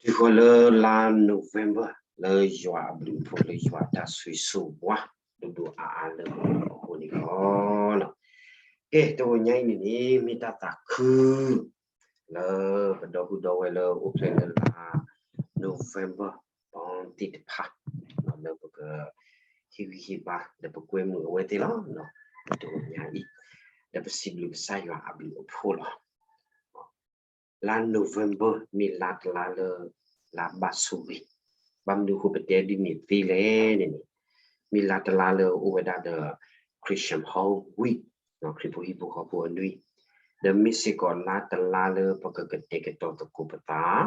ပကတုၤဃီၤလၢလါ November လၢယွၤအဘျုးအဖှိၣ် လၢယွၤအတၢ်ဆိၣ်ဂ့ၤဆိၣ်ဝါ ဒိၣ်ဒိၣ်အါအါလၢပဂီၢ်အဃိန့ၣ်လီၤ. ကဲ တဂီၤညါအံၤန့ၣ်န့ၣ် မ့ၢ်တၢ်သးခု လၢပဒီပုၢ်ဒီဝဲၢ်လၢအိၣ်ဖျဲၣ်လၢလါ November born သ့ၣ်တဖၣ် လၢပက ဟ့ၣ်ဂံၢ်ဟ့ၣ်ဘါ ဒီးပကွဲမုာ်အဝဲသ့ၣ်လီၤ. တဂီၤညါအံၤ ဒီးပစံးဘျုးကစၢ်ယွၤအဘျုးအဖှိၣ်လီၤ. လါ November မ့ၢ်လါတလါလၢ လါဘၣ်ဆိၣ်ဂ့ၤ, ဘၣ်မနုၤအဃိပတဲဒ်န့ၣ်သ့လဲၣ်န့ၣ်န့ၣ်, မ့ၢ်လါတလါလၢအိၣ်ဝဲဒၣ်ဒီး Christian Holy Week, ခရံာ်ဖိဟံၣ်ဖိဃီဖိအနွံ, ဒီးမ့ၢ်စ့ၢ်ကီးလါတလါလၢပကကတဲာ်ကတီၤသကိးပသး,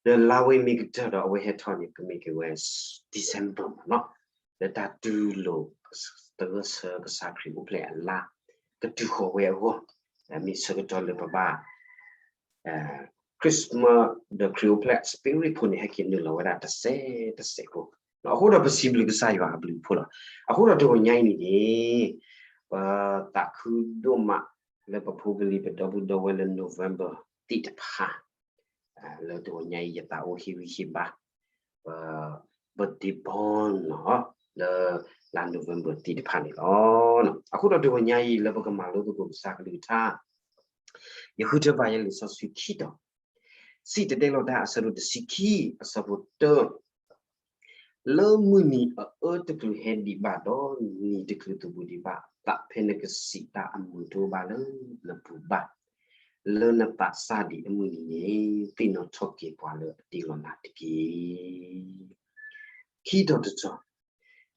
ဒီးလါဝဲမ့ၢ်ကတၢၢ်ဒီးအဝဲဟဲထီၣ်န့ၣ် ကမ့ၢ်က့ၤဝဲ December မ့ၢ်နီၤ, လၢတၢ်တူၢ်လိာ်သဂၢၢ်ဆၢကစၢ်ခရံာ်အိၣ်ဖျဲၣ်အလါ ကတုၤဃီၤဝဲအဂီၢ်, မ့ၢ်ဆၢကတီၢ်လၢပဘၣ် Christmas ဒီးခရံာ်အိၣ်ဖျဲၣ် spirit ဖိန့ၣ် ဟဲက့ၤနုာ်လီၤဝဲဒၣ်တစဲးတစဲးဖိ, အဃိဒီးပစံးဘျုးကစၢ်ယွၤအဘျုးအဖှိၣ်လီၤ. အဃိဒီးတဂီၤညါအံၤန့ၣ်န့ၣ် ပသးခုဒိၣ်မး လၢပဖိပလံၤပဒီပုၢ်ဒီဝဲၢ်လၢ November သ့ၣ်တဖၣ် လၢတဂီၤညါအံၤ ယသးအိၣ်ဟ့ၣ်ဂံၢ်ဟ့ၣ်ဘါ ပ birthday born နီၤ လၢလါ November သ့ၣ်တဖၣ်န့ၣ်လီၤ. အဃိဒီးတဂီၤညါအံၤ လၢပကမၤလိသကိးကစၢ်ကလုၢ်ကထါ ယဃုထၢဘၣ်ယဲလံာ်စီဆှံခံတီၤ, စံၣ်တဲၤတဲလီၤတၢ်အဆၢဒိၣ်တဆံခံ အဆၢဖိတၢ လၢမုၢ်နံၤအအၢတကလုာ်ဟဲဒံးဘၣ်ဒီး နံၤတကလုာ်သဘူၣ်ဒံးဘၣ် သးဖဲနကစံးတၢ်အမုာ်တအိၣ်ဘၣ်လၢနပူၤဘၣ်, လၢနသးစၢ်ဒံးအမုၢ်နံၤန့ၣ် သ့ၣ်နီၣ်ထီၣ်က့ၤပှၤလၢအတ့လီၤနၤတက့ၢ်. ခံတီၤတတီၤ,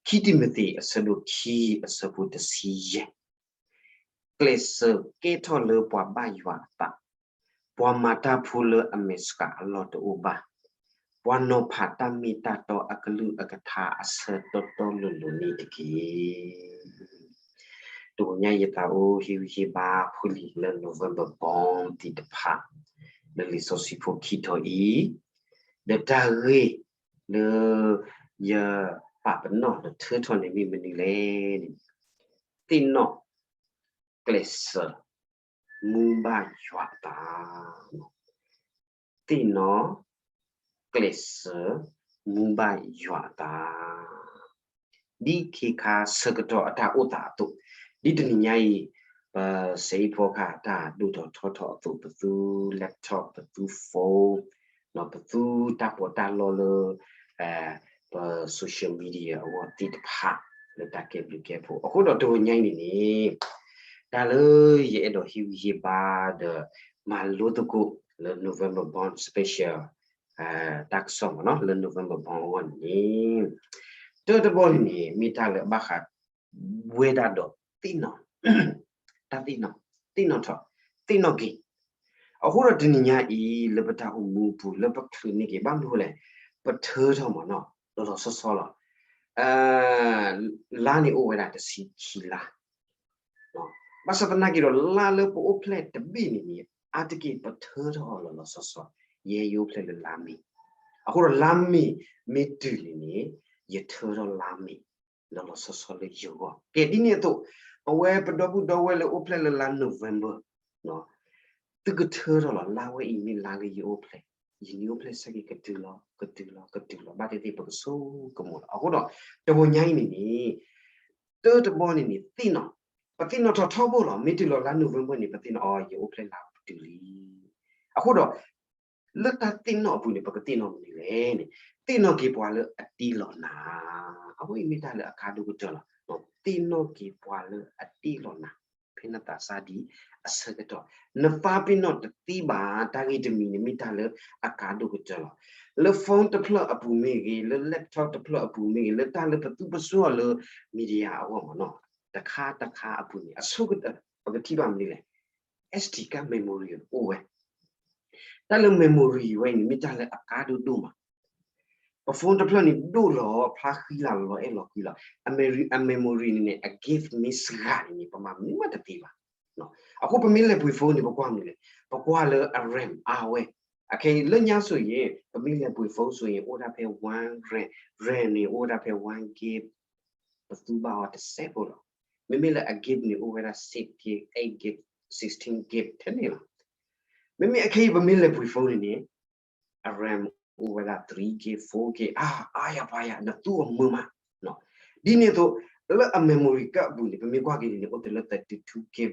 ခံတံၤမသ့း အဆၢဒိၣ်ခံ အဆၢဖိတဆံယဲၢ် ကျဲးစၢးကဲထီၣ်လၢပှၤဘၣ်ယွၤအသး, ပှၤမၤတၢ်ဖိလၢအမဲာ်ဆှးအလီၢ်တအိၣ်ဘၣ်, ပှၤနီၤဖးတၢ်မ့ၢ်တၢ်တီအကလုၢ်အကထါအဆၢတီတီလိၤလိၤန့ၣ်တက့ၢ်. တဂီၤညါယသးအိၣ်ဟ့ၣ်ဂံၢ်ဟ့ၣ်ဘါဖိလံၤလၢ November born သ့ၣ်တဖၣ် လၢလံာ်စီဆှံဖိခံတီၤအံၤ, ဒီးတၢ်ဂ့ၢ်လၢ ယပာ်ပနီၣ်လၢထၢထီၣ်န့ၣ်မ့ၢ်မနုၤလဲၣ်န့ၣ်, သ့ၣ်နီၣ် ကျဲးစၢး မူဘၣ်ယွၤအသး, သ့ၣ်နီၣ် ကျဲးစၢး မူဘၣ်ယွၤအသး, ဒ်ခ့ခါဆၢကတီၢ်အတၢ်အိၣ်သးအသိး, ဒ်တနံၤညါအံၤ ပစဲးအံၤဖီခါတၢ်ဒိၣ်ထီၣ်ထီထီၣ်အသိး ပသူ laptop ပသူ phone ပသူတၢ်ပီးတၢ်လီလၢ ပ social media အဂီၢ်သ့ၣ်တဖၣ် လၢတၢ်ကဲဘျုးကဲဖှိၣ် အဃိဒီးတဂီၤညါအံၤန့ၣ်န့ၣ် တၢ်လၢယအဲၣ်ဒိးဟ့ၣ်ဂံၢ်ဟ့ၣ်ဘါဒီး မၤလိသကိးလၢ November born special တၢ်ကစီၣ်မ့ၢ်နီၤ လၢ November born အဂီၢ်န့ၣ်န့ၣ် တၢတဘီန့ၣ်န့ၣ် မ့ၢ်တၢ်လၢအဘၣ်ဃးဝဲဒၣ်ဒီးသ့ၣ်နီၣ် တၢ်သ့ၣ်နီၣ် သ့ၣ်နီၣ်ထီၣ် သ့ၣ်နီၣ်က့ၤ အဃိဒီးတနံၤညါအံၤ လၢပတၢ်အိၣ်မူအပူၤ လၢပချုးန့ၢ်က့ၤ ဘၣ်မနုၤအဃိလဲၣ် ပထၢထီၣ်မ့ၢ်နီၤ လီၤလီၤဆီဆီလီၤ. လါန့ၣ်အိၣ်ဝဲဒၣ်တဆံခံလါ ဘၣ်ဆၣ်သနာ်က့ဒီး လါလၢပအိၣ်ဖျဲၣ်တဘ့ၣ်န့ၣ်န့ၣ် အါတက့ၢ်ပထၢထီၣ်အီၤလီၤလီၤဆီဆီ, ယဲယအိၣ်ဖျဲၣ်လၢလါမ့ၤ, အဃိဒီးလါမ့ၤမ့ၢ်တုၤန့ၣ်န့ၣ် ယထၢထီၣ်လါမ့ၤ လီၤလီၤဆီဆီလၢယဂီၢ်. ကဲဒ်န့ၣ်အသိး ပဝဲပဒီပုၢ်ဒီဝဲၢ်လၢအိၣ်ဖျဲၣ်လၢလါ November သုကထၢထီၣ်လီၤ လါဝဲအံၤမ့ၢ်လါလၢယအိၣ်ဖျဲၣ်, ယနံၣ်အိၣ်ဖျဲၣ်ဆၢက့ၤကတုၤလီၤ ကတုၤလီၤ ကတုၤလီၤ ဘၣ်သ့ၣ်သ့ၣ်ပကဆိကမိၣ်လီၤ. အဃိဒီး တဂီၤညါအံၤန့ၣ်န့ၣ် တၢတဘီန့ၣ်န့ၣ် သ့ၣ်နီၣ်, ပသ့ၣ်နီၣ်ထီၣ်ထီဘိလီၤ. မ့ၢ်တုၤလီၤလါ November န့ၣ် ပသ့ၣ်နီၣ်အီၤ ယအိၣ်ဖျဲၣ်လါပတုၤလံ. အဃိဒီး လၢတၢ်သ့ၣ်နီၣ်အပူၤန့ၣ် ပကသ့ၣ်နီၣ်မနုၤလဲၣ်န့ၣ် သ့ၣ်နီၣ်က့ၤပှၤလၢအတ့လီၤနၤ, အဝဲအံၤမ့ၢ်တၢ်လၢအကါဒိၣ်ကတၢၢ်လီၤ. သ့ၣ်နီၣ်က့ၤပှၤလၢအတ့လီၤနၤ ဖဲနသးစၢ်ဒံးအဆၢကတီၢ်, နသးပ့ၤနီၣ်တသ့ဘၣ် တၢ်ဂ့ၢ်တမံၤန့ၣ် မ့ၢ်တၢ်လၢအကါဒိၣ်ကတၢၢ်လီၤ. လၢ phone တဖျၢၣ်အပူၤမ့ၢ်ဂ့ၤ, လၢ laptop တဖျၢၣ်အပူၤမ့ၢ်ဂ့ၤ, လၢတၢ်လၢပသူပှၤစိာ်အီၤလၢ media အဂီၢ်မ့ၢ်နီၤ, တခါတခါအပူၤန့ၣ် အဆိကတၢၢ် ပကထံၣ်ဘၣ်မနုၤလဲၣ်, SD card memory အိၣ်ဝဲ တၢ်လၢ memory ဝဲန့ၣ် မ့ၢ်တၢ်လၢအကါဒိၣ်ဒိၣ်မး, ပ phone တဖျၢၣ်န့ၣ် ဒိၣ်လီၤဖျါဃံလၤလီၤအဲၣ်လီၤကွံလီၤ, အ memory န့ၣ်န့ၣ် အ gift မ့ၢ်စှၤန့ၣ်န့ၣ် ပမၤမနုၤမးတသ့ဘၣ်. အဃိပမ့ၢ်လဲၤပှ့ၤ phone န့ၣ် ပကွၢ်မနုၤလဲၣ်, ပကွၢ်လၢအ RAM အါဝဲ, အခဲအံၤလၢညါဆိုရင် ပမ့ၢ်လဲၤပှ့ၤ phone ဆိုရင် အိၣ်ဒၣ်ဖဲ one RAM, RAM န့ၣ် အိၣ်ဝဲဒၣ်ဖဲ one gig ပသူဘၣ်အီၤတစဲးဖိလီၤ. မ့မ့ၢ်လၢအ gift န့ၣ် အိၣ်ဝဲဒၣ် six gig, eight gig, sixteen gig ထဲန့ၣ်လီၤ. မ့မ့ၢ်အခဲအံၤပမ့ၢ်လဲၤပှ့ၤ phone န့ၣ်န့ၣ် အ RAM အိၣ်ဝဲဒၣ် three gig, four gig အါ အါယၤပှၤယၤ နသူအီၤမုာ်မး. ဒ်န့ၣ်အသိး လၢအ memory card အပူၤန့ၣ် ပမ့ၢ်ကွၢ်က့ၤန့ၣ်န့ၣ် အိၣ်တ့ၢ်လၢ thirty-two gig,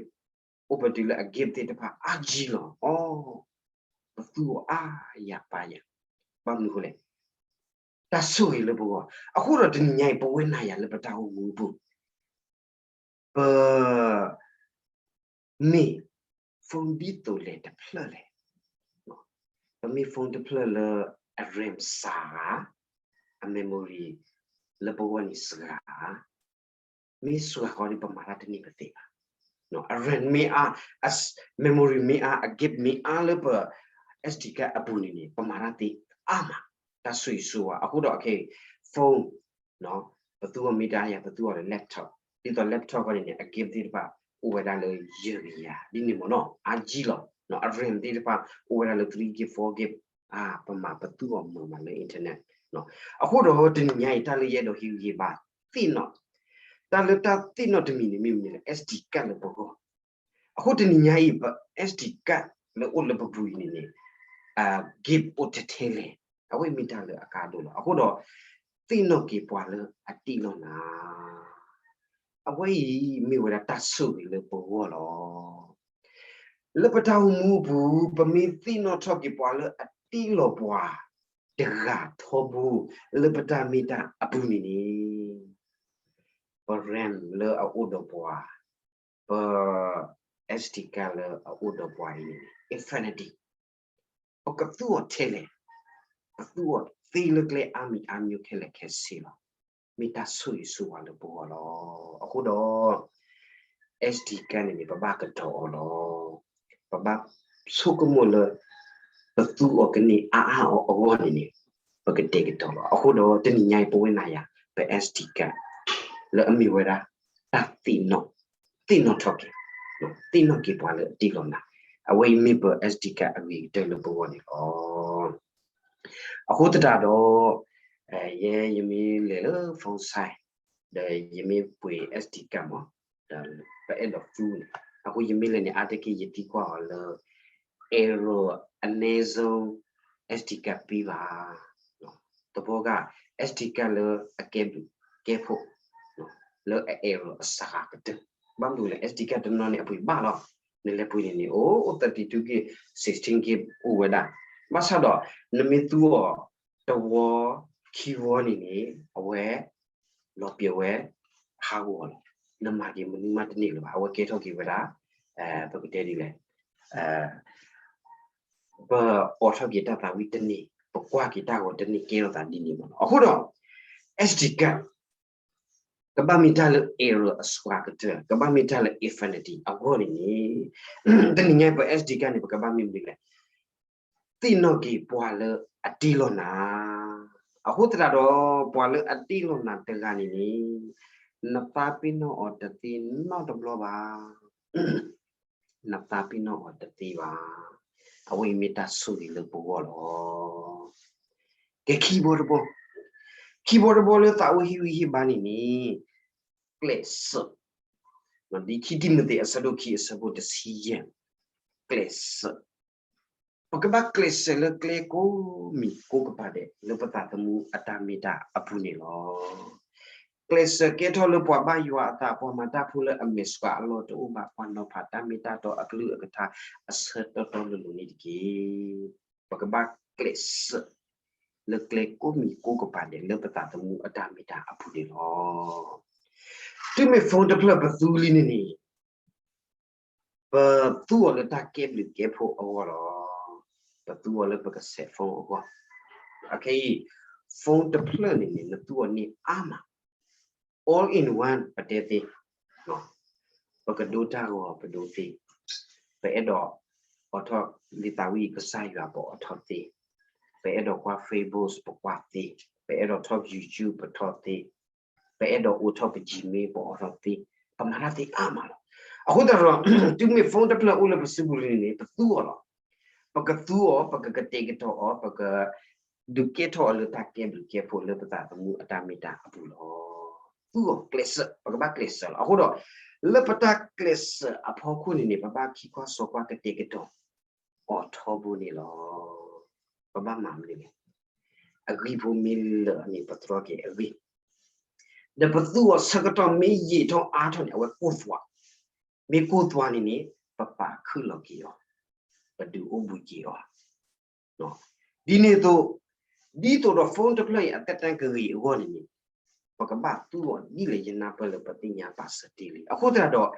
အိၣ်ပတုၤလၢအ gig သ့ၣ်တဖၣ်အါကံလီၤ. အိ ပသူအီၤအါယၤပှၤယၤ, ဘၣ်မနုၤအဃိလဲၣ်, တၢ်ဆိၣ်ဂ့ၤလၢပဂီၢ်. အဃိဒီးတနံၤညါအံၤ ပဝဲနၤယၤလၢပတၢ်အိၣ်မူအပူၤ ပ မ့ၢ် phone ဒ်သိးလဲၣ်တဖျၢၣ်လဲၣ်. ပမ့ၢ် phone တဖျၢၣ်လၢ အ RAM စှၤဧါ, အ memory လၢပဂီၢ်န့ၣ်စှၤဧါ, မ့ၢ်စှၤဃီဒီး ပမၤတၢ်တန့ၢ်ပသ့ဘၣ်. အ RAM မ့ၢ်အါ, အ memory မ့ၢ်အါ, အ gig မ့ၢ်အါလၢပ SD card အပူၤန့ၣ်န့ၣ် ပမၤတၢ်သ့အါမး, တၢ်ဆိၣ်ဂ့ၤဆိၣ်ဝါ. အဃိဒီးခဲအံၤ phone ပသူအီၤမ့ၢ်တအါယၤ ပသူအီၤဒီး laptop, ဒ်သိး laptop ခီန့ၣ်န့ၣ် အ gig သ့ၣ်တဖၣ် အိၣ်ဝဲဒၣ်လၢယဲၢ်ကယၤ ဒ်န့ၣ်မ့ၢ်နီၤ, အါကံလီၤ. အ RAM သ့ၣ်တဖၣ် အိၣ်ဝဲဒၣ်လၢ three gig, four gig, အါ ပမၤပသူအီၤမုာ်မးလၢ internet. အဃိဒီးတနံၤညါအံၤ တၢ်လၢယအဲၣ်ဒိးဟ့ၣ်ဂံၢ်ဟ့ၣ်ဘါသ့ၣ်နီၣ်, တၢ်လၢတၢ်သ့ၣ်နီၣ်တမံၤန့ၣ် မ့ၢ်မနုၤလဲၣ်, SD card လၢပဂီၢ်. အဃိတနံၤညါအံၤ ပ SD card လၢအိၣ်လၢပပူၤအံၤန့ၣ်န့ၣ် gig အိၣ်ထဲထဲလဲၣ်, အဝဲမ့ၢ်တၢ်လၢအကါဒိၣ်လီၤ. အဃိဒီး သ့ၣ်နီၣ်က့ၤပှၤလၢအတ့လီၤနၤ, အဝဲအံၤမ့ၢ်ဝဲဒၣ်တၢ်ဆိၣ်ဂ့ၤလၢပဂီၢ်လီၤ. လၢပတၢ်အိၣ်မူအပူၤ ပမ့ၢ်သ့ၣ်နီၣ်ထီၣ်က့ၤပှၤလၢအတ့လီၤပှၤတဂၤထီဘိ လၢပတၢ်မ့ၢ်တၢ်အပူၤန့ၣ်န့ၣ် ပ RAM လၢအအိၣ်ဒီးပှၤ, ပ SD card လၢအအိၣ်ဒီးပှၤအံၤန့ၣ်န့ၣ် infinity ပကသူအီၤထဲလဲၣ်, ပသူအီၤသ့လၢကျဲအါမံၤအါမံၤခဲလၢာ်ခဲဆ့လီၤ. မ့ၢ်တၢ်ဆိၣ်ဂ့ၤဆိၣ်ဝါလၢပဂီၢ်လီၤ. အဃိဒီး SD card န့ၣ်န့ၣ် ပဘၣ်ကတီၤအီၤလီၤ. ပဘၣ်ဆိကမိၣ်လၢ ပသူအီၤကန့ၢ်အါအါအီၤအဂီၢ်န့ၣ်န့ၣ် ပကတဲာ်ကတီၤလီၤ. အဃိဒီးတနံၤညါအံၤ ပဝဲနၤယၤ ပ SD card လၢအမ့ၢ်ဝဲဒၣ် တၢ်သ့ၣ်နီၣ်, သ့ၣ်နီၣ်ထီၣ်က့ၤ, သ့ၣ်နီၣ်က့ၤပှၤလၢအတ့လီၤနၤ, အဝဲအံၤမ့ၢ်ပ SD card အဂ့ၤကတၢၢ်လၢပဂီၢ်န့ၣ်လီၤ. အဃိသတးဒီး ယဲယမ့ၢ်လဲၤလၢ phone site ဒီးယမ့ၢ်ပှ့ၤ SD card မး, ဒီးပအဲၣ်ဒိးသူန့ၣ်, အဃိယမ့ၢ်လဲၤန့ၣ် အါတက့ၢ်ယသံကွၢ်အီၤလၢ error အနည်းဆုံး SD card ပေးပါ, တဘျီဂၤ SD card လၢအကဲဘျုးကဲဖှိၣ် လၢအ error အစှၤကတၢၢ်, ဘၣ်မနုၤလဲၣ် SD card တနီၤန့ၣ် အပှ့ၤဘၣ်လီၤ, နလဲၤပှ့ၤန့ၣ်န့ၣ် အိၣ် thirty-two gig, sixteen gig အိၣ်ဝဲဒၣ်, ဘၣ်ဆၣ်ဒီး နမ့ၢ်သူအီၤ တဝီ ခံဝီန့ၣ်န့ၣ် အဝဲ လီၤပျံၤဝဲ ဟးဂီၤလီၤ, နမၤက့ၤမနုၤမးတန့ၢ်လၢၤဘၣ်, အဝဲကဲထီၣ်က့ၤဝဲဒၣ် ပကတဲဒ်လဲၣ်, ပအိးထီၣ်က့ၤတၢ်သးဝံၣ်တန့ၢ်, ပကွၢ်က့ၤတၢ်ဂီၤတန့ၢ် ကဲထီၣ်သးဒ်န့ၣ်မ့ၢ်နီၤ. အဃိဒီး SD card ကဘၣ်မ့ၢ်တၢ်လၢ error အစှၤကတၢၢ်, ကဘၣ်မ့ၢ်တၢ်လၢ infinity အဂီၢ်န့ၣ်န့ၣ်, တနံၤညါပ SD card န့ၣ် ပကဘၣ်မ့ၢ်မနုၤလဲၣ်, သ့ၣ်နီၣ်က့ၤပှၤလၢအတ့လီၤနၤ, အဃိသတးဒီး ပှၤလၢအတ့လီၤနၤတဂၤန့ၣ်န့ၣ်, နသးပ့ၤနီၣ်အီၤတသ့နီတဘျီဘၣ်. နသးပ့ၤနီၣ်အီၤတသ့ဘၣ်. အဝဲအံၤမ့ၢ်တၢ်ဆိၣ်ဂ့ၤလၢပဂီၢ်လီၤ. ကဲ ခံဘီတဘီ, ခံဘီတဘီလၢသးအိၣ်ဟ့ၣ်ဂံၢ်ဟ့ၣ်ဘါန့ၣ်န့ၣ်, ကျဲးစၢး, ဒ်ခံတံၤမသ့း အဆၢဒိၣ်ခံ အဆၢဖိတဆံယဲၢ်, ကျဲးစၢး ပကဘၣ်ကျဲးစၢးလၢကျဲကိးမံၤကိးကပၤဒဲး လၢပသးသမူအတၢ်မ့ၢ်တၢ်အပူၤန့ၣ်လီၤ. ကျဲးစၢးကဲထီၣ်လၢပှၤဘၣ်ယွၤအသး, ပှၤမၤတၢ်ဖိလၢအမဲာ်ဆှးအလီၢ်တအိၣ်ဘၣ်, ပှၤနီၤဖးတၢ်မ့ၢ်တၢ်တီအကလုၢ်အကထါအဆၢတီတီလိၤလိၤန့ၣ်တက့ၢ်. ပကဘၣ်ကျဲးစၢး လၢကျဲကိးမံၤကိးကပၤဒဲး လၢပသးသမူအတၢ်မ့ၢ်တၢ်အပူၤန့ၣ်လီၤ. တုၤမ့ၢ် phone တဖျၢၣ်ပသူလံန့ၣ်န့ၣ် ပသူအီၤလၢတၢ်ကဲဘျုးကဲဖှိၣ်အဂီၢ်လီၤ. ပသူအီၤလၢပကစဲး phone အဂီၢ်. အခဲအံၤ phone တဖျၢၣ်န့ၣ်န့ၣ် နသူအီၤန့ၢ်အါမး, all in one ပတဲသ့, ပကဒိတၢ်ဂီၤပဒိသ့, ပအဲၣ်ဒိးအိးထီၣ်လံာ်သးဝံၣ်ကစၢ်ယွၤ ပအိးထီၣ်သ့, ပအဲၣ်ဒိးကွၢ် Facebook ပကွၢ်သ့, ပအဲၣ်ဒိးထီၣ် YouTube ပထီၣ်သ့, ပအဲၣ်ဒိးအိးထီၣ်ပ Gmail ပအိးထီၣ်သ့, ပမၤတၢ်သ့အါမးလီၤ. အဃိသတးဒီး တုၤမ့ၢ် phone တဖျၢၣ်အိၣ်လၢပစုပူၤလံန့ၣ်န့ၣ် ပသူအီၤလီၤ. ပကသူအီၤ, ပကကတဲာ်ကတီၤအီၤ, ပကဒုးကဲထီၣ်အီၤလၢတၢ်ကဲဘျုးကဲဖှိၣ်လၢပသးသမူအတၢ်မ့ၢ်တၢ်အပူၤလီၤ. သူအီၤကျဲးစၢး, ပကဘၣ်ကျဲးစၢးလီၤ. အဃိဒီး လၢပတၢ်ကျဲးစၢးအဖီခိၣ်န့ၣ်န့ၣ် ပဘၣ်ခံကွၢ်စိကွၢ်ကတဲာ်ကတီၤအီၤထီဘိန့ၣ်လီၤ. ပဘၣ်မၤမနုၤလဲၣ်. အဂံၢ်ဖိမ့ၢ်လၢာ်န့ၣ် ပတြီက့ၤအဂံၢ်, ဒီးပသူအီၤဆၢကတီၢ်မ့ၢ်ယံာ်ထီၣ်အါထီၣ်န့ၣ် အဝဲကိၢ်သွး, မ့ၢ်ကိၢ်သွးန့ၣ်န့ၣ် ပပာ်ခုၣ်လီၤက့ၤအီၤ, ပဒုးအိၣ်ဘှံးက့ၤအီၤ ဒ်န့ၣ်အသိး, ဒ်သိးဒီး phone တဖျၢၣ်အံၤအသက်တမ်းကဂ့ၤအဂီၢ်န့ၣ်န့ၣ်, ပကဘၣ်သူအီၤဒ်လဲၣ်ယနၢ်ပၢၢ်လၢပသ့ၣ်ညါပာ်စၢၤတ့ၢ်လံ. အဃိသတးဒီး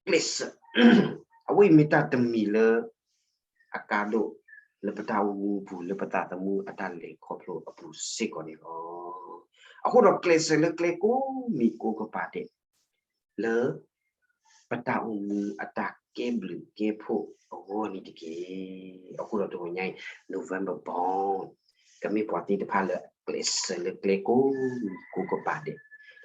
ကျဲးစၢး, အဝဲအံၤမ့ၢ်တၢ်တမံၤလၢ အကါဒိၣ်လၢပတၢ်အိၣ်မူအပူၤ လၢပသးသမူအတၢ်လဲၤခီဖျိအပူၤစ့ၢ်ကီးန့ၣ်လီၤ. အဃိဒီးကျဲးစၢးလၢကျဲကိးမံၤကိးကပၤဒဲး လၢ ပတၢ်အိၣ်မူအတၢ်ကဲဘျုးကဲဖှိၣ်အဂီၢ်န့ၣ်တက့ၢ်. အဃိဒီးတဂီၤညါအံၤ November born ကမ့ၢ်ပှၤသ့ၣ်တဖၣ်လၢအကျဲးစၢးလၢကျဲကိးမံၤကိးကပၤဒဲး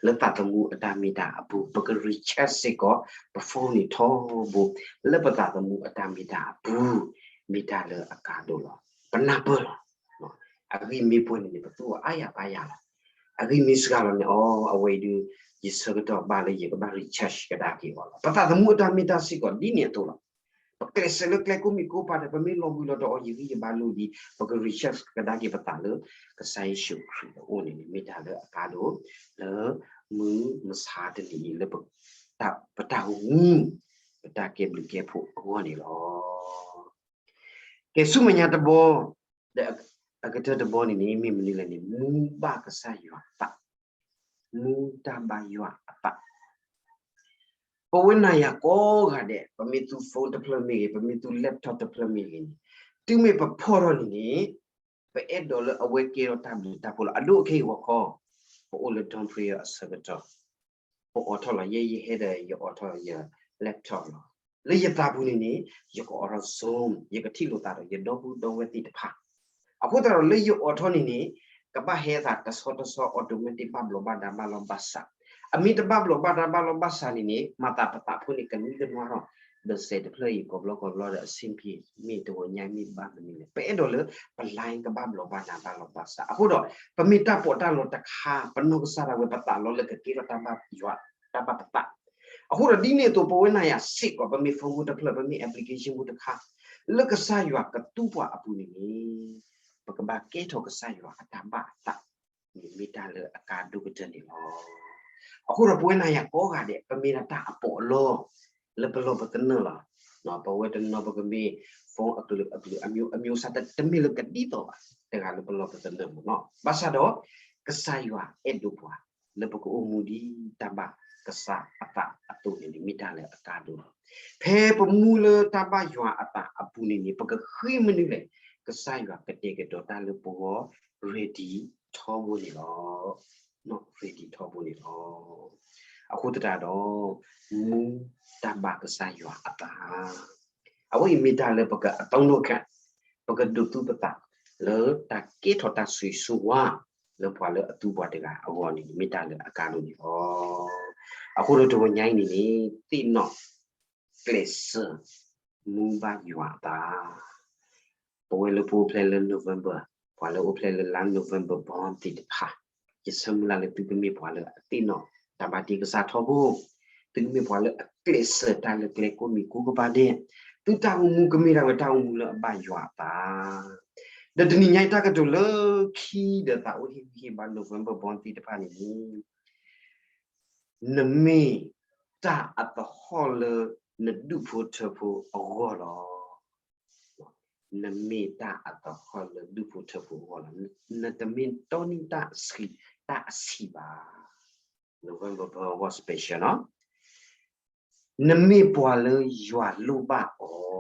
လၢသးသမူအတၢ်မ့ၢ်တၢ်အပူၤ ပက recharge စ့ၢ်ကီး ပ phone န့ၣ်ထီဘိ လၢပသးသမူအတၢ်မ့ၢ်တၢ်အပူၤ မ့ၢ်တၢ်လၢအကါဒိၣ်လီၤ. ပနၢ်ပၢၢ်လီၤ. အဂံၢ်မ့ၢ်ပှဲၤန့ၣ်န့ၣ် ပသူအီၤအါယၤပါယၤလီၤ. အဂံၢ်မ့ၢ်စှၤလီၤန့ၣ် အီ အဝဲအံၤဒုး ယဆၢကတီၢ်ဘၣ်လၢယကဘၣ် recharge ကဒါက့ၤအီၤလီၤ. ပသးသမူအတၢ်မ့ၢ်တၢ်စ့ၢ်ကီးဒ်န့ၣ်အသိးလီၤ. ပကျဲးစၢးလၢကျဲကိးမံၤကိးကပၤဒီး ပမ့ၢ်လီၤဘှံးလီၤတီၤအီၤ ယဂံၢ်ယဘါလိၤလံ ပက recharge ကဒါက့ၤပသးလၢ ကစၢ်ယ့ၣ်ၡူးခရံာ်အအိၣ်န့ၣ်န့ၣ် မ့ၢ်တၢ်လၢအကါဒိၣ် လၢမုၢ်မဆါတနံၤအံၤလၢ ပတၢ်အိၣ်မူ ပတၢ်ကဲဘျုးကဲဖှိၣ်အဂီၢ်န့ၣ်လီၤ. ကဲ ဆူမဲာ်ညါတဘီ ဒီးအကတၢၢ်တဘီန့ၣ်န့ၣ် မ့ၢ်မနုၤလဲၣ်န့ၣ် မူဘၣ်ကစၢ်ယွၤအသး, မူတၢ်ဘၣ်ယွၤအသး. ပဝဲနၤယၤကိးဂၤဒဲး ပမ့ၢ်သူ phone တဖျၢၣ်မ့ၢ်ဂ့ၤ, ပမ့ၢ်သူ laptop တဖျၢၣ်မ့ၢ်ဂ့ၤန့ၣ်, တုၤမ့ၢ်ပဖီၣ်ထီၣ်န့ၣ်န့ၣ် ပအဲၣ်ဒိးလၢအဝဲကဲထီၣ်တၢ်ဘျုးတၢ်ဖှိၣ်လီၤ. အဒိ ခဲအံၤဂီၤခီ ပအိၣ်လၢ dorm prayer အဆၢကတီၢ် ပအိးထီၣ်လီၤ. ယဲယဟဲဒီးယအိးထီၣ်ယ laptop လီၤ. လၢယသးပူၤန့ၣ်န့ၣ် ယကအိးထီၣ် Zoom, ယကထံၣ်လိာ်သးဒီးယဒီပုၢ်ဒီဝဲၢ်သ့ၣ်တဖၣ်. အဃိသတးဒီးလၢယအိးထီၣ်န့ၣ်န့ၣ် ကဘၣ်ဟဲသးတဆီတဆီ automatic ဘၣ်ဘျီးဘၣ်ဒါဘၣ်လီၢ်ဘၣ်စး. အမ့ၢ်တဘၣ်ဘျီးဘၣ်ဒါဘၣ်လီၢ်ဘၣ်စးန့ၣ်န့ၣ် မၤသးပသးဖိန့ၣ် ကနံကနွါထီၣ်, ဒီးစဲးတဖျၢၣ်အံၤ ကိးဘျီကိးဘျီဒီး အဆင်ပြေ, မ့ၢ်တဂီၤညါမ့ၢ်ဘၣ်မနုၤလဲၣ်. ပအဲၣ်ဒိးလၢ ပ line ကဘၣ်ဘျီးဘၣ်ဒါဘၣ်လီၢ်ဘၣ်စး. အဃိဒီး ပမ့ၢ်တၢ်ပီးတၢ်လီတခါ ပနီၢ်ကစၢ်ဒၣ်ဝဲ ပသးလီလၢကကဲထီၣ်တၢ်ဘၣ်ယွၤ, တၢ်ဘၣ်ပသး. အဃိဒီးဒ်န့ၣ်အသိး ပဝဲနၤယၤစ့ၢ်ကီး ပမ့ၢ် phone ဖိတဖျၢၣ်, ပမ့ၢ် application ဖိတခါ လၢကစၢ်ယွၤကသူပှၤအပူၤန့ၣ်န့ၣ် ပကဘၣ်ကဲထီၣ်ကစၢ်ယွၤအတၢ်ဘၣ်အသးန့ၣ် မ့ၢ်တၢ်လၢအကါဒိၣ်ကတၢၢ်န့ၣ်လီၤ. အဃိဒီးပဝဲနၤယၤကိးဂၤဒဲး ပမ့ၢ်ဒၣ်တၢ်အပီးအလီ လၢပလီၢ်ပသနၢၣ်လီၤ. ပဝဲတနီၤပကမ့ၢ် phone အကလုာ်အကလုာ် အမျိုးအမျိုးအစား တမ့ၢ်လၢကဒ်သိးဘၣ် တဂၤလၢပလီၢ်ပသနၢၣ်မ့ၢ်နီၤ. ဘၣ်ဆၣ်ဒီး ကစၢ်ယွၤအဲၣ်ဒိးပှၤ လၢပကအိၣ်မူဒ်တၢ်ဘၣ်ကစၢ်အသးအသိးန့ၣ်န့ၣ် မ့ၢ်တၢ်လၢအကါဒိၣ်လီၤ. ဖဲပမူလၢတၢ်ဘၣ်ယွၤအသးအပူၤန့ၣ်န့ၣ် ပကဃ့မနုၤလဲၣ်, ကစၢ်ယွၤကတဲာ်ကတီၤတၢ်လၢပဂီၢ် ready ထီဘိန့ၣ်လီၤ. ready ထီဘိန့ၣ်လီၤ. အဃိသတးဒီး မူတၢ်ဘၣ်ကစၢ်ယွၤအသး အဝဲအံၤမ့ၢ်တၢ်လၢပကအသုံးတော်ခံ, ပကဒိးသူပသးလၢတၢ်ကဲထီၣ်တၢ်ဆိၣ်ဂ့ၤဆိၣ်ဝါ လၢပှၤလၢအသူပှၤတဂၤအဂီၢ်န့ၣ် မ့ၢ်တၢ်လၢအကါဒိၣ်န့ၣ်လီၤ. အဃိဒီးတဂီၤညါအံၤန့ၣ်န့ၣ် သ့ၣ်နီၣ်ကျဲးစၢး မူဘၣ်ယွၤအသး ပဝဲလၢပအိၣ်ဖျဲၣ်လၢ November, ပှၤလၢအိၣ်ဖျဲၣ်လၢလါ November born သ့ၣ်တဖၣ်, ယဆၢမုၢ်လၢ်လၢသုကမ့ၢ်ပှၤလၢအသ့ၣ်နီၣ်တၢ်ဘၣ်တ့ကစၢ်ထီဘိ, သုကမ့ၢ်ပှၤလၢအကျဲးစၢးတၢ်လၢကျဲကိးမံၤကိးကပၤဒဲး, သုတၢ်အိၣ်မူကမ့ၢ်ဒၣ်ဝဲတၢ်အိၣ်မူလၢအဘၣ်ယွၤအသး. ဒီးတနံၤညါအံၤတၢ်ကတိၤလၢခံဒီးသးအိၣ်ဟ့ၣ်ဂံၢ်ဟ့ၣ်ဘါ November born သ့ၣ်တဖၣ်န့ၣ် နမ့ၢ်တၢ်အသဟီၣ်လၢနဒူၣ်ဖိထၢဖိအဂီၢ်လီၤ. နမ့ၢ်တၢ်အသဟီၣ်လၢဒူၣ်ဖိထၢဖိအဂီၢ်လီၤ. နတမ့ၢ်တီနံၣ်တၢ်ဆံးတၢ်အဆံးဘၣ်. November born special နီၤ. နမ့ၢ်ပှၤလၢယွၤလိၣ်ဘၣ်အီၤ.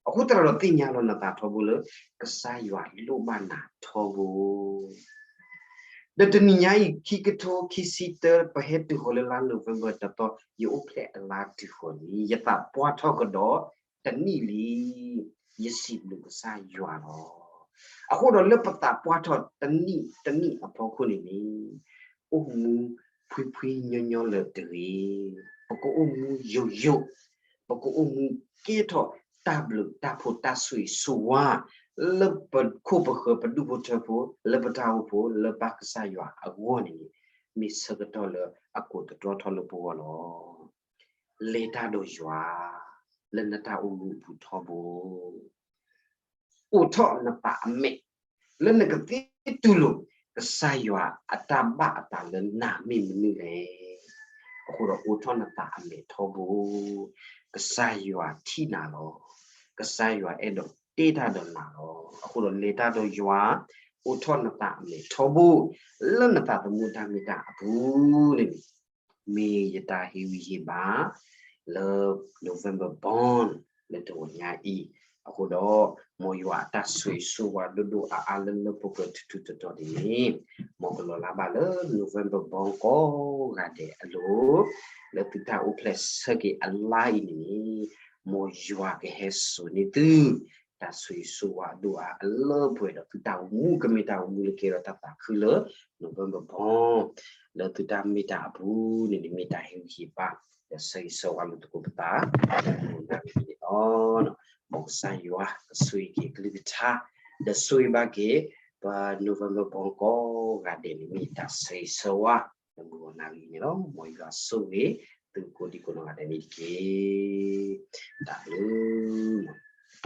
အဃိသတးဒီးသ့ၣ်ညါလီၤနသးထီဘိလၢ ကစၢ်ယွၤလိၣ်ဘၣ်နၤထီဘိ ဒီးတနံၤညါအံၤ ခံကထိခံဆံတၢ ပဟဲတုၤဃီၤလၢလါ November တသီ ယအိၣ်ဖျဲၣ်အလါတုၤဃီၤလံ, ယသးပှၢ်ထီၣ်ကဒီးတနံၣ်လံ, ယစံးဘျုးကစၢ်ယွၤလီၤ. အဃိဒီးလၢပသးပှၢ်ထီၣ်တနံၣ်တနံၣ်အဖီခိၣ်န့ၣ်န့ၣ် အိၣ်မူဖှံဖှံညီညီလၢၤတဂ့ၤ, ပကအိၣ်မူယိာ်ယိာ်, ပကအိၣ်မူကဲထီၣ်တၢ်ဘျုးတၢ်ဖှိၣ်တၢ်ဆိၣ်ဂ့ၤဆိၣ်ဝါ လၢပခိၣ်ပဃၢၤပဒူၣ်ဖိထၢဖိ လၢပတၢ်အိၣ်ဖှိၣ်လၢဘၣ်ကစၢ်ယွၤအဂီၢ်န့ၣ်န့ၣ် မ့ၢ်ဆၢကတီၢ်လၢအကိးသတြီထီၣ်လၢပဂီၢ်လီၤ. လဲၤတၢ်ဒီးယွၤ လၢနတၢ်အိၣ်မူအပူၤထီဘိ အိးထီၣ်နသးအမဲာ် လၢနကသ့ မ့ၢ်တူၢ်လိာ်ကစၢ်ယွၤအတၢ်ဘၣ်အသးလၢနၤမ့ၢ်မနုၤလဲၣ်. အဃိဒီးအိးထီၣ်နသးအမဲာ်ထီဘိ, ကစၢ်ယွၤထံၣ်နၤလီၤ. ကစၢ်ယွၤအဲၣ်ဒိးတ့တၢ်ဒီးနၤလီၤ. အဃိဒီးလဲၤတၢ်ဒီးယွၤ, အိးထီၣ်နသးအမဲာ်ထီဘိ, လၢနသးသမူတၢ်မ့ၢ်တၢ်အပူၤန့ၣ်န့ၣ် မ့ၢ်ယတၢ်ဟ့ၣ်ဂံၢ်ဟ့ၣ်ဘါ လၢ November born လၢတဂီၤညါအံၤ, အဃိဒီး မ်ယွၤအတၢ်ဆိၣ်ဂ့ၤဆိၣ်ဝါဒိၣ်ဒိၣ်အါအါလၢလၢပှဲၤပှဲၤထူထူတီၤတီၤန့ၣ်န့ၣ်, မ်ကလီၤလၢ်ဘၣ်လၢ November born ကိးဂၤဒဲးအလိၤ, လၢသုတၢ်အိၣ်ဖျဲၣ်ဆၢက့ၤအလါအံၤန့ၣ်န့ၣ်, မ်ယွၤကဟဲစိာ်န့ၢ်သု တၢ်ဆိၣ်ဂ့ၤဆိၣ်ဝါဒိၣ်အါအလၢပှဲၤဒီး သုတၢ်အိၣ်မူကမ့ၢ်တၢ်အိၣ်မူလၢကဲထီၣ်တၢ်သးခုလၢ November born လၢသုတၢ်မ့ၢ်တၢ်အပူၤန့ၣ်န့ၣ် မ့ၢ်တၢ်ဟ့ၣ်ဂံၢ်ဟ့ၣ်ဘါ ဒီးဆၢဂ့ၤဆၢဝါလိာ်သကိးပသး လၢမုၢ်နၤအံၤန့ၣ်လီၤ. မ်ကစၢ်ယွၤကဆိၣ်ဂ့ၤက့ၤကလုၢ်ကထါ, ဒီးဆိၣ်ဂ့ၤဘၣ်က့ၤ ပှၤ November born ကိးဂၤဒဲးန့ၣ် မ့ၢ်တၢ်ဆၢဂ့ၤဆၢဝါ လၢမုၢ်နၤအံၤန့ၣ်လီၤ. မ်ယွၤဆိၣ်ဂ့ၤ သုကိးဒံကိးနီၢ်ဂၤဒဲးန့ၣ်တက့ၢ်. တၢ်ဘျုး, မ်